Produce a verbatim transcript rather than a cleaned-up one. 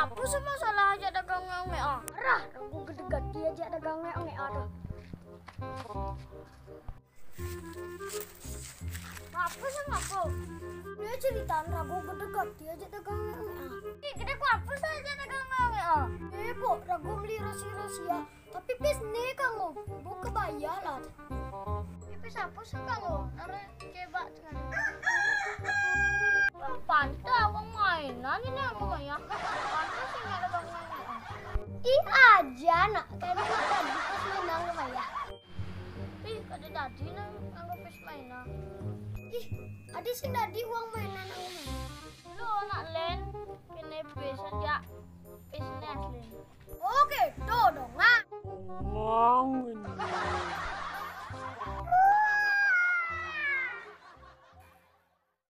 Apa sih masalah ajak dagang ngeong-ngeong? Rah, rago gedeg ati ajak dagang ngeong-ngeong tu. Apa sih, apa? Ni cerita rago gedeg ati ajak dagang ngeong-ngeong. Ih, gedeg apa sih ajak dagang ngeong-ngeong? Eh, Pok, rago meli rasi-rasi ya. Tapi pis ni kanggo, bu kebayar lah. Tapi pis apa sih kanggo? Nara cebak dengan. Oh, pantas wong mainan ini aku ya. Pantas sih nggak ada bangunan. Ih, aja nak, kayak mana tadi pas mainan lu ya. Ih, kada tadi nang kanggo pis mainan. Ih, ada sih tadi uang mainan aku. Lo nak len, kena pis aja.